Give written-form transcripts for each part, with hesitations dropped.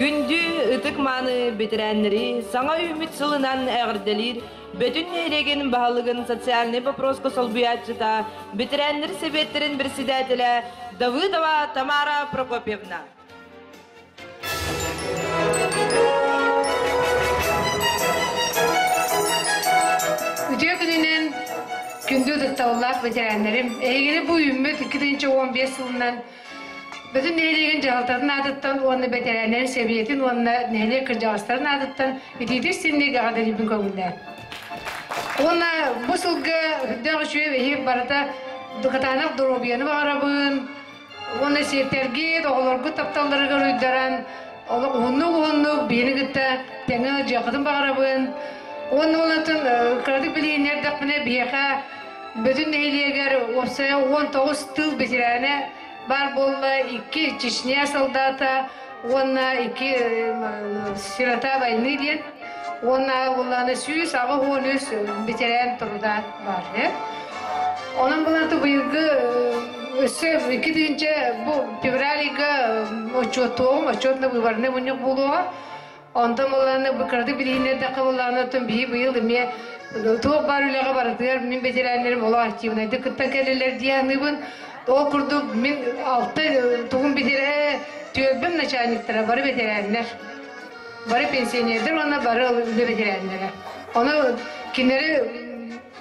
Күндү ытык-мааны бэтэрээннэри саҥа үүммүт сылынан эҕэрдэлиир Бөтүн нэһилиэгин баһылыгын социальнай боппуруоска солбуйааччыта, бэтэрээннэр сэбиэттэрин председателэ Давыдова Тамара Прокопьевна. Үтүө күнүнэн күндү ытыктабыллаах бэтэрээннэрим, эһигини бу үүммүт 2015 сылынан Бүтүн нэһилиэгин дьаһалтатын аатыттан уонна бэтэрээннэрин сэбиэтин уонна нэһилиэк кырдьаҕастарын аатыттан итиитик синник эҕэрдэлиибин көҥүллээн. Уонна бу сылга үрдээх үчүгэй эһиги барыта кытаанах доруобуйаны баҕарабын уонна сиэттэргит, оҕолоргут тапталларыгар уйдаран олох уһуннук-уһуннук биһини кытта тэҥэ ыалдьыаххытын баҕарабын. Уонна олортон кыратык билиһиннэрдэхпинэ биһиэхэ бүтүн нэһилиэгэр уопсайа 19 тыл бэтэрээнэ баар буолла икки Чечня солдата уонна икки сирота войны диэн уонна буллааны 183 бэтэрээн труда баар Онон буланты быйылгы өссө 2 бу февраль ыйга отчуоттуоҕум, отчетно-выборный мунньах буолуоҕа. Онтон буллааны бу кыратык билиһиннэрдэххэ буллааны оттон биһи быйыл эмиэ туох баар үлэҕэ барытыгар мин бэтэрээннэрим олох активнайдык кыттан кэлэллэр дии саныыбын. Ол курдук мин алта тугум бэтэрээ түөлбэм начальниктара бары бэтэрээннэр. Бары пенсионердэр уонна бары үлэ бэтэрээннэрэ. Ону кинилэри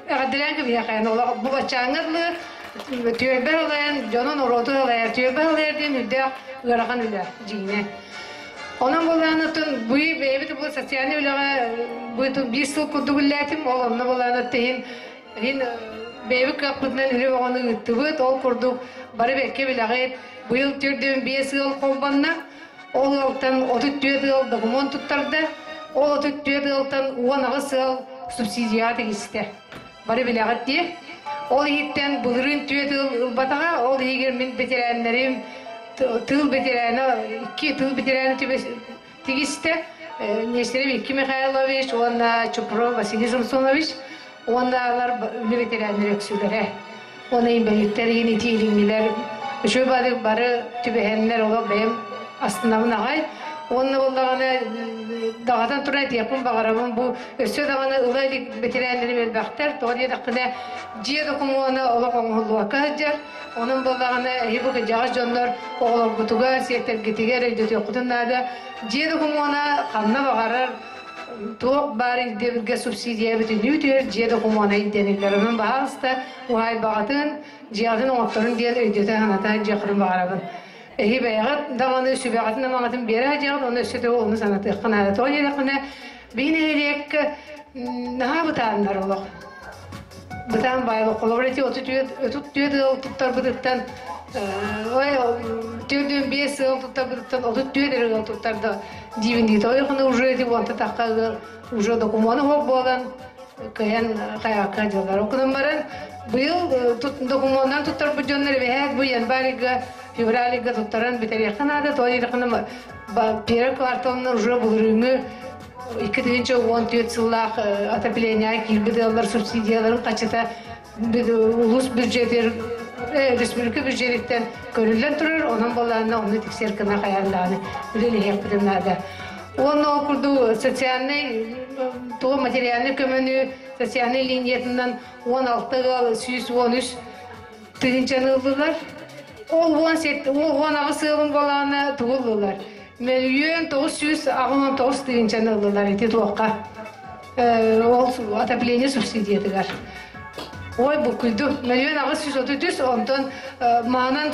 эҕэрдэлээн кэбиһиэхэ олох бу баччааҥҥа дылы түөлбэ салайан дьону норуоту салайар түөлбэ салайар диэн үрдээх ыарахан үлэ дьиҥинэн. Онон буоллаҕына оттон бу бэйэбит бу социальнай үлэҕэ бу биир сыл курдук үлэлээтим. Ол онно буоллаҕына иһин иһин бэйэбит кыахпытынан үлэ бөҕөнү ыыттыбыт. Ол курдук бары бэркэ билэҕит. Быйыл 45 ыал холбонно. Ол ыалтан 34 ыал докумуон туттарда. Ол 34 ыалтан 18 ыал субсидияҕа тигистэ. Бары билэҕит дии. Ол иһиттэн былырыын түөрт ыал ылбатаҕа. Ол иһигэр мин бэтэрээннэрим, тыыл бэтэрээнэ, икки тыыл бэтэрээнэ тигистэ. Нестеров Икки Михайлович уонна Чупров Василий Самсонович уонна алар үлэ бэтэрээннэрэ үксүлэрэ. Уонна инбэлииттэр иһин ити илиҥҥилэр үчүгэй бары бары түбэһэннэр олох бэйэм астынабын аҕай. Уонна буоллаҕына даҕатан туран этиэхпин баҕарабын бу өссө даҕаны ыла илик бэтэрээннэрим элбэхтэр. Тоҕо диэтэххинэ дьиэ докумуона олох оҥоһуллубакка сылдьар. Онон буоллаҕына эһи бу кырдьаҕас дьоннор оҕолоргутугар, сиэттэргитигэр өйдөтүөххүтүн наада. Дьиэ докумуона ханна баҕарар туох баар ирдэбилгэ субсидия бүтүннүү түһэр дьиэ докумуона ирдэниллэр. Онон баһаалыста уһаайбаҕытын, дьиэҕитин оҥотторун диэн өйдөтө саната дьиэххитин баҕарабын. Эһи бэйэҕит даҕаны сүбэҕитин амаҕытын биэрэ дьиэҕит, онно өссө да ону санатыахха наада. Тоҕо диэтэххинэ, биһи нэһилиэккэ наһаа бытааннар олох. Бытаан баай холобур эти 34 ыал туттарбытыттан ой 45 ыал туттарбытыттан 34 эрэ ыал туттарда диибин дии. Тойохуна уже эти уонта тахха ыал уже докумуона суох буолан кыайан хайаакка дьаллар. Ол гынан баран быйыл докумуоннан туттарбыт дьоннор эбэһээт бу январь ыйга, февраль ыйга туттаран бүтэриэххэ наада. Тоҕо диэтэххинэ первый кварталынан уже былырыыҥҥы 2014 сыллаах отопление киирбит ыаллар субсидияларын хачыта улуус бюджетигэр республика бюджетиттэн көрүллэн турар, онон буоллаҕына онно тиксэр гына хайаан даҕаны үлэлэһиэхпитин наада. Уонна ол курдук социальнай тугу материальнай көмөнү социальнай линиятынан 16 ыал 113 тыһыынчаны ыллылар. Ол 18 ыалын буоллаҕына тугу ыллылар? Мөлүйүөн 989 тыһыынчаны ыллылар ити туохха ол отопление субсидиятыгар. Ой, буккуйду. 1 833, онтон маанан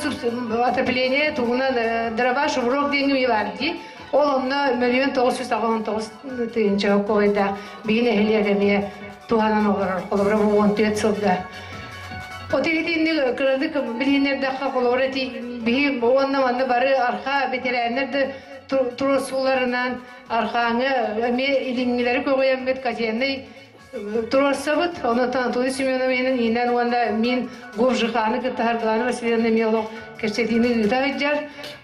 отопление тугунан дрова шуврок диэн үйэ бар дии. Ол онно 1 989 тыһыынча холкуойдаах биһи нэһилиэк эмиэ туһанан олорор. Холобура бу 14 сылга. От итинник кырадык билиһиннэрдэххэ холобура ити биһи уонна манна бары арха бэтэрээннэр да туруорсууларынан архааҥы эмиэ илиҥҥилэри көҕүйэммит котельнай туруорсабыт. Онон Анатолий Семеновиһынан иинэн уонна мин Говжиханы кытта Саргылана Васильевна эмиэ олох кэпсэтиини ыыта сылдьар.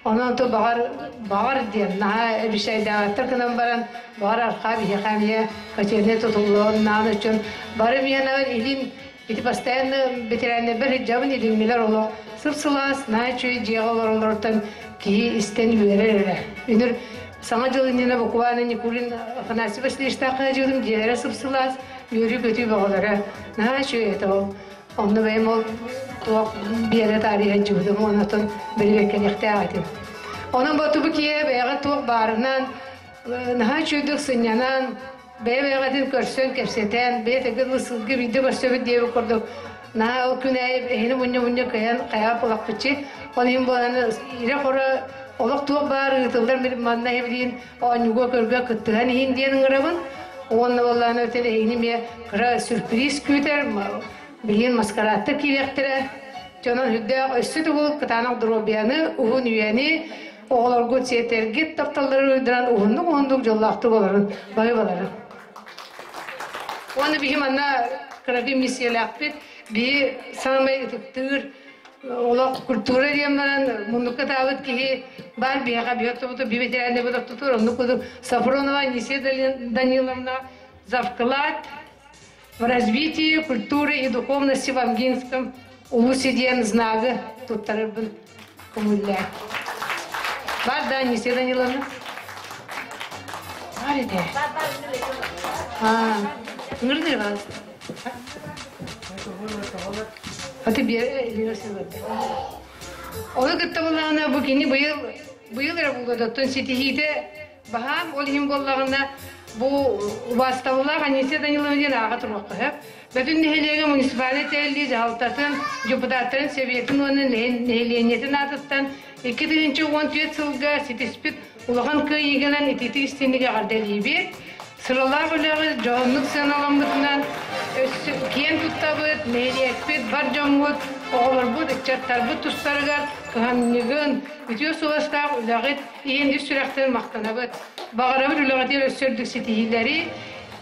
Онон то баҕар баҕар диэн наһаа эбишайдаабаттар гынан баран баҕар архаа биһиэхэ эмиэ котельнай тутуллуон наан өчөн бары миэнэ илин ити постоянно ветераннарбар сылдьабын илиҥҥилэр олох сып-сылаас наһаа үчүгэй дьиэҕэ олороллоруттан киһи истэн үөрэр эрэ. Үнүр Саҥа дьыл иннинэ буквально Никулин Афанасий Васильевичтаахха дьылым дьиэлэрэ сып-сылаас, үөрүү-көтүү бөҕөлөрө. Наһаа үчүгэй этэ ол. Онно бэйэм ол туох биэрэ таарыйа дьыбытым, онотон бирибэккэниэхтээх этим. Онон ботубу киһи бэйэҕэ туох баарынан, наһаа үчүгэйдик сынньанан, бэйэ-бэйэҕитин көрсөн, кэпсэтэн, бэйэ тыгын сылгы биирдэ көрсөбүт диэбит курдук, наһаа ол күн аайы эһини мунньа-мунньа кыайан хайаҕа булахпытчы. Ол иһин буолан ирэ-хоро олох туох баар ыытыллар манна билигин оонньууга көргө кыттыһан иһин диэн ыҥырабын. Уонна буоллаҕына өтөр эһигини эмиэ кыра сюрприз күүтэр, билигин маскарадтар киириэхтэрэ. Дьонон үрдээх өссө тугул кытаанах доруобуйаны, уһун үйэни, оҕолоргут сиэтэргит тапталлары уйдаран уһуннук-уһуннук дьоллоохтук олорун, бары балары. Уонна биһи манна кыракый миссиялаахпыт, биһи саамай ытыктыыр олох культура диэн баран муннукка таабыт киһи баар биһиэхэ биһи оттубуту би ветераны оттутур оннук курдук Сафронова Анисия Даниловна за вклад в развитие культуры и духовности в Амгинском улусе диэн знагы туттарарбын көҥүллээх. Бар да, Анисия Даниловна? Бар ити. А, ыҥырдыр бар. Аты биэр Ону кытта буллаҕына бу кини быйыл быйыл эрэ булгадаттан ситиһиитэ баһаам ол иһин буоллаҕына бу убаастабыллаах Анисия Даниловна диэн ааҕа туруохха сөп. Бөтүн нэһилиэгэ муниципальнай тэриллии дьаһалтатын, депутаттарын сэбиэтин уонна нэһилиэнньэтин аатыттан 2014 сылга ситиспит улахан кыайыыгынан итиитик истиҥник эҕэрдэлиибит. Сыралаах үлэҕит дьоһуннук сыаналаммытынан өссө киэн туттабыт, нэһилиэкпит, бар дьоммут, оҕолорбут, ыччаттарбыт тустарыгар кыһамньыгын, үтүө суобастаах үлэҕит иһин ис сүрэхтэн махтанабыт. Баҕарабыт үлэҕитигэр өссө үрдүк ситиһиилэри,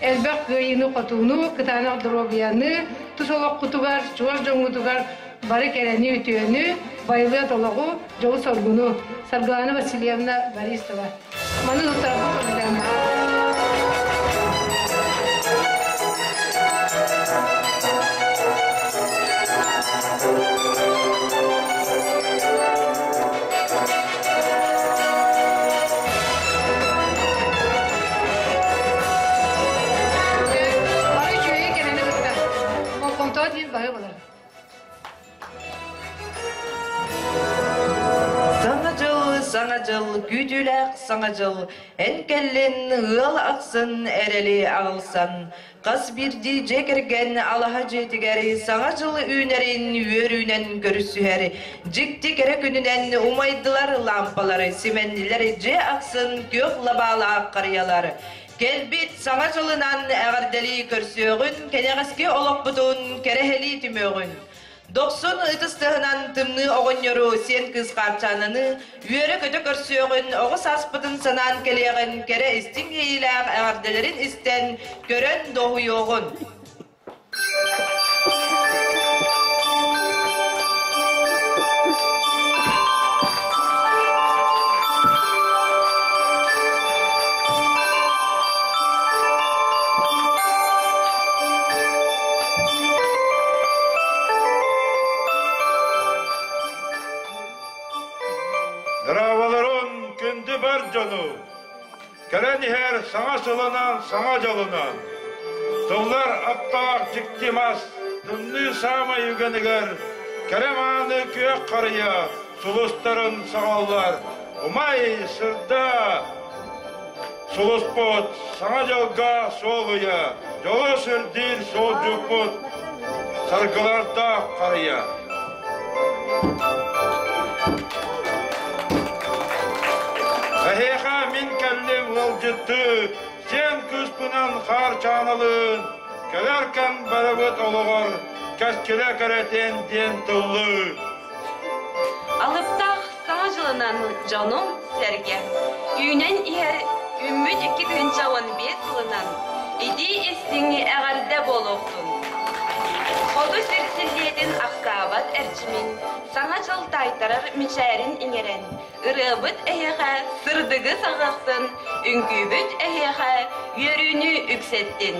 элбэх кыайыыны-хотууну, кытаанах доруобуйаны, тус олоххутугар, чугас дьоҥҥутугар бары кэрэни, үтүөнү, байылыат олоҕу, дьолу-соргуну. Саргылана Васильевна Борисова. Маны туттарабыт Бары үчүгэйи кэлэни кытта. Болҕомтоҕо диэн баһы болар. Саҥа дьыл, саҥа дьыл, күүтүүлээх саҥа дьыл, эн кэллин ыал ахсын эрэли аҕалсан, хас биирдии дьиэ кэргэн алаһа дьиэтигэр саҥа дьыл үүнэрин үөрүүнэн көрүсүһэр, дьикти кэрэ күнүнэн умайдылар лаампалары, симэннилэр дьиэ ахсын күөх лабаалаах харыйалар. Кэлбит саҥа дьылынан эҕэрдэлии көрсүөҕүн, кэнэҕэски олохпутун кэрэһэлии түмүөҕүн. Дохсун ытыс тыаһынан тымныы оҕонньору сиэн кыыс Хаарчаананы үөрэ-көтө көрсүөҕүн, оҕо сааспытын санаан кэлиэҕин, кэрэ истиҥ иэйиилээх эҕэрдэлэрин истэн, көрөн дуоһуйуоҕун. Драаваларын күндү бар дьону! Кэлэн иһэр саҥа сылынан, саҥа дьолунан! Тыллар аптаах дьикти мас, тымныы саамай үгэнигэр кэрэ мааны күөх харыйа сулустарын саҕаллар. Умай, сырдаа! Сулуспут саҥа дьолго суол ыйа, дьолу сирдиир суолдьуппут саргылардаах харыйа. Эһиэхэ мин кэллим ыалдьыттыы, сиэн кыыспынан хаар чааналыын, кэлэр кэм барыбыт олоҕор кэскилэ кэрэтин диэн тыллыы. Алыптаах Саҥа дьылынан дьонум сэргэ үүнэн иһэр үүммүт 2015 сылынан итии истиҥ эҕэрдэ буолуохтун! Хоту сир силлиэтин ахсаабат эрчимин, Саҥа дьыл таайтарар мичээрин иҥэрэн, ырыабыт эһиэхэ сырдыгы саҕыахтын, үҥкүүбүт эһиэхэ үөрүүнү үксэттин!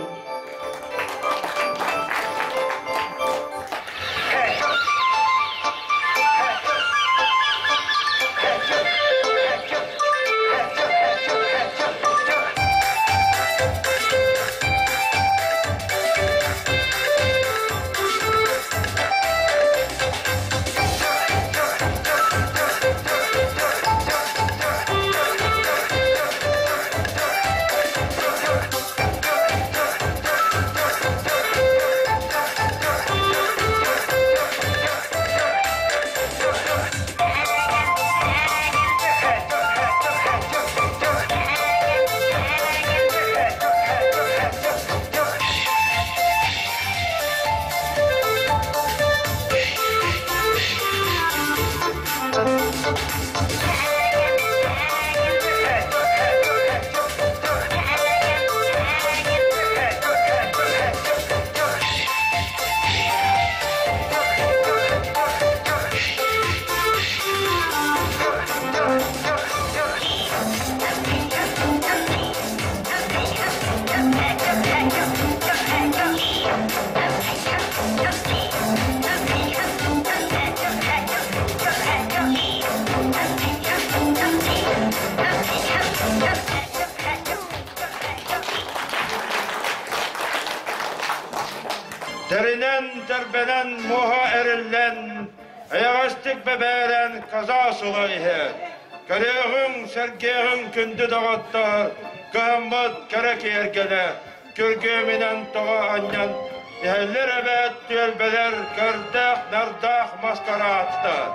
Тэринэн, тэрбэнэн, муоһа эриллэн, эйэҕэстик бэбээрэн каза сула иһэр. Көрүөҕүҥ, сэргиэҕиҥ күндү доҕоттор, кыһаммыт кэрэ киэргэлэ, күргүөмүнэн тоҕо анньан иһэллэр эбээт түөлбэлэр көрдөөх-нардаах маскарааттар.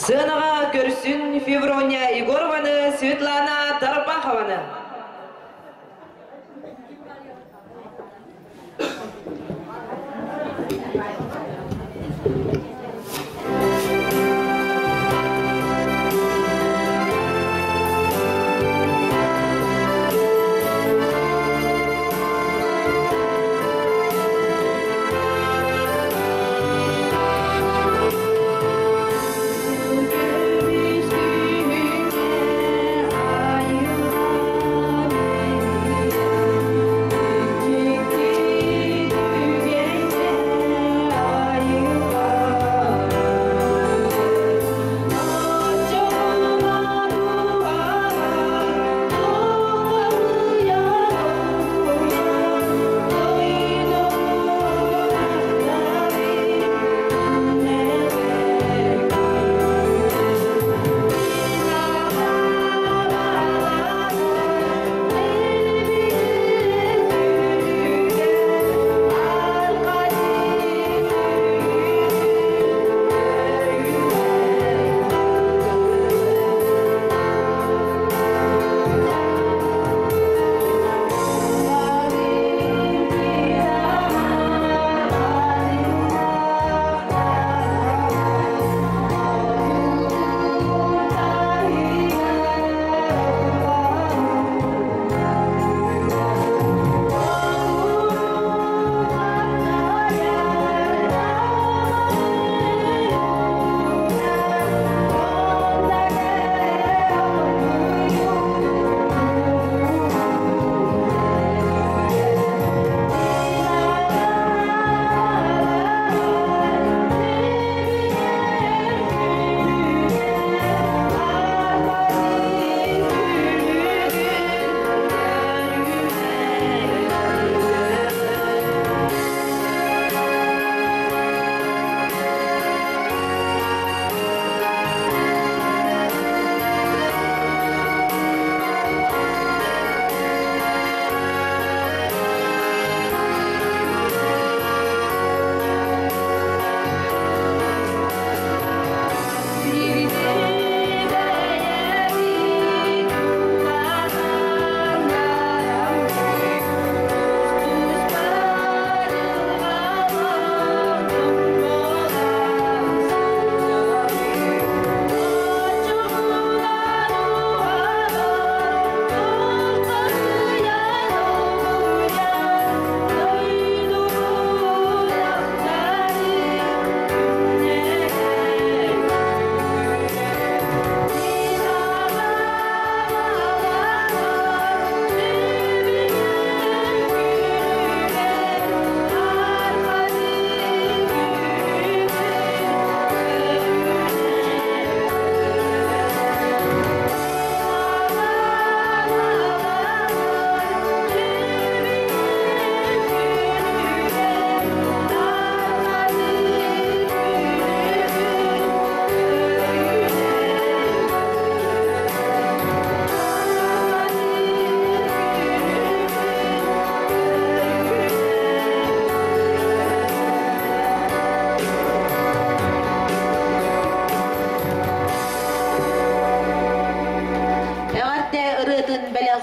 Сыанаҕа көрсүн Феврония Егорованы, Светлана Тарбахованы.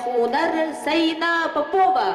Бэлэх уунар Саина Попова.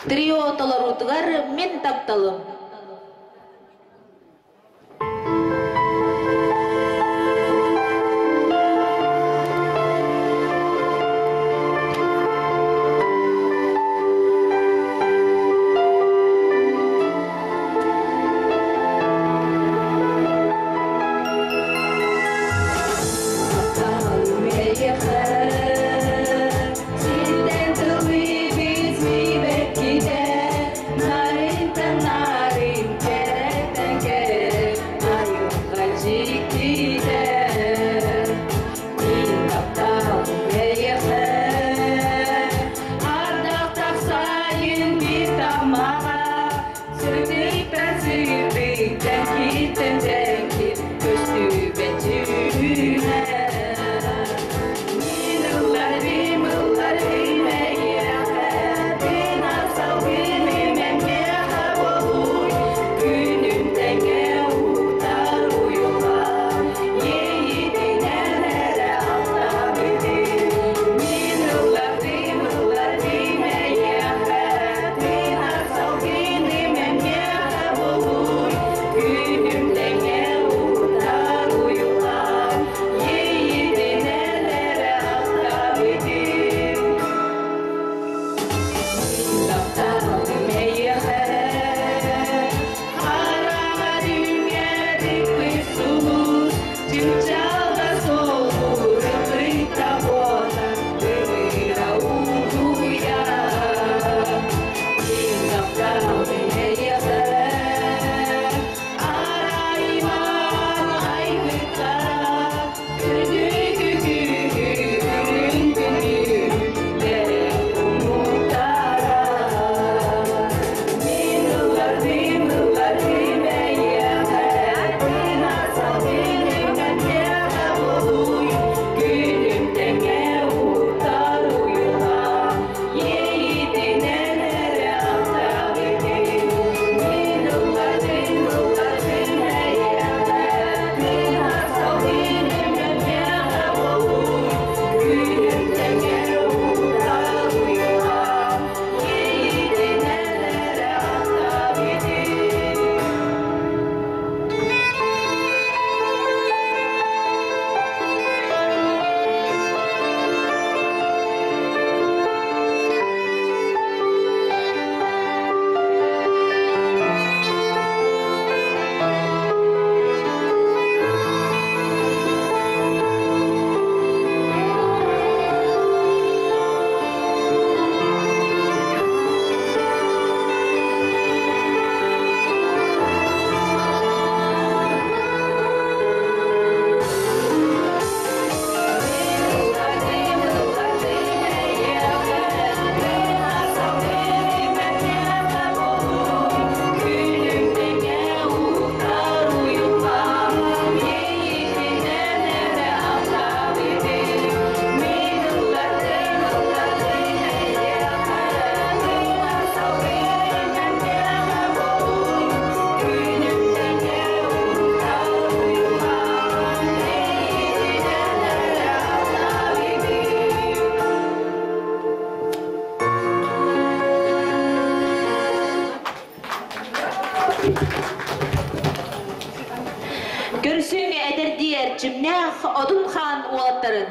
Трио толоруутугар мин тапталым. эдэрдии эрчимнээх Одун Хаан уолаттарын.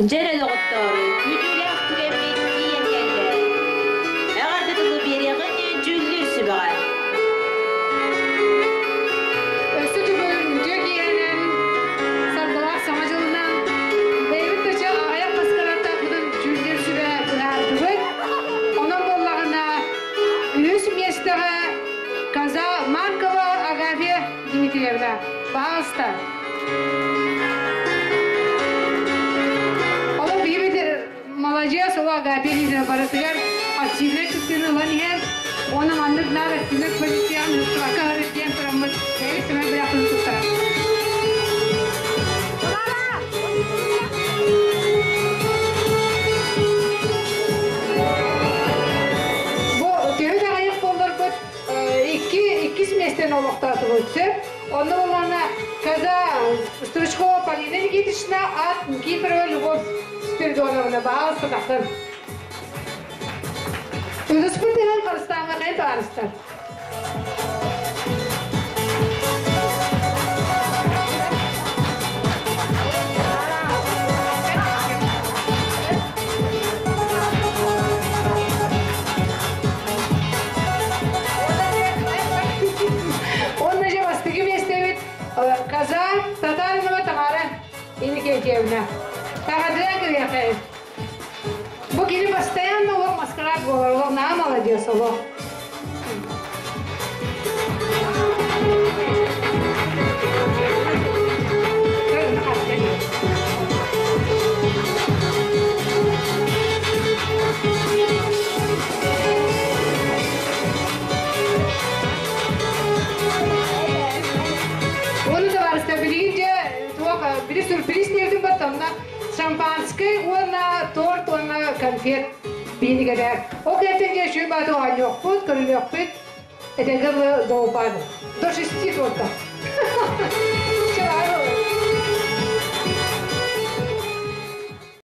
Дьэрэ доҕоттоор, күүтүүлээх түгэммит тиийэн кэллэ. Эҕэрдэ тылы биэриэҕин дьүүллүүр сүбэҕэ. Өссө төгүл үтүө киэһэнэн, саргылаах Саҥа дьылынан бэйэбит да дьэ аҕыйах маскарааттаахпытын дьүүллүүр сүбэ быһаардыбыт. Онон буоллаҕына, үһүс миэстэҕэ Коза Маркова Агафья Дмитриевна. Пожалуйста. Олох биһибит маладьыас, ол Агафья Лиза барытыгар активнай кыттыыны ылан иһэр. Уонна маннык наар өттүнэр позицияҕын ыһыктыбакка сырыт диэн тураммыт, бэйэбит түмэл бэлэхпин туттарар. Бу төһө да аҕыйах буолларбыт, икки иккис миэстэни олохтоотубут сөп. Онно буоллаҕына Каза Стручкова Полина Никитична ат Никифорова Любовь Спиридоновна баҕаласта тахсан. Ытыспыт иһэн харыстааҥҥа хайа табаарыстар. Онно же бастакы миэстэбит Казань Татаринова Тамара Иннокентьевна. Таҕадыа кириэхэ. Бу кини постоянно олох маскарад буолар, олох наһаа молодец олох. Оны табаарыстар билигин дьэ туох били сюрприз диэбитим баттамна шампанскай уонна торт уонна конфет биинигэрэ. Ол кэнниттэн дьэ үчүгэй бааты оонньуохпут, көрүлүөхпүт. Этэргэ дылы долбаан. До шести торта.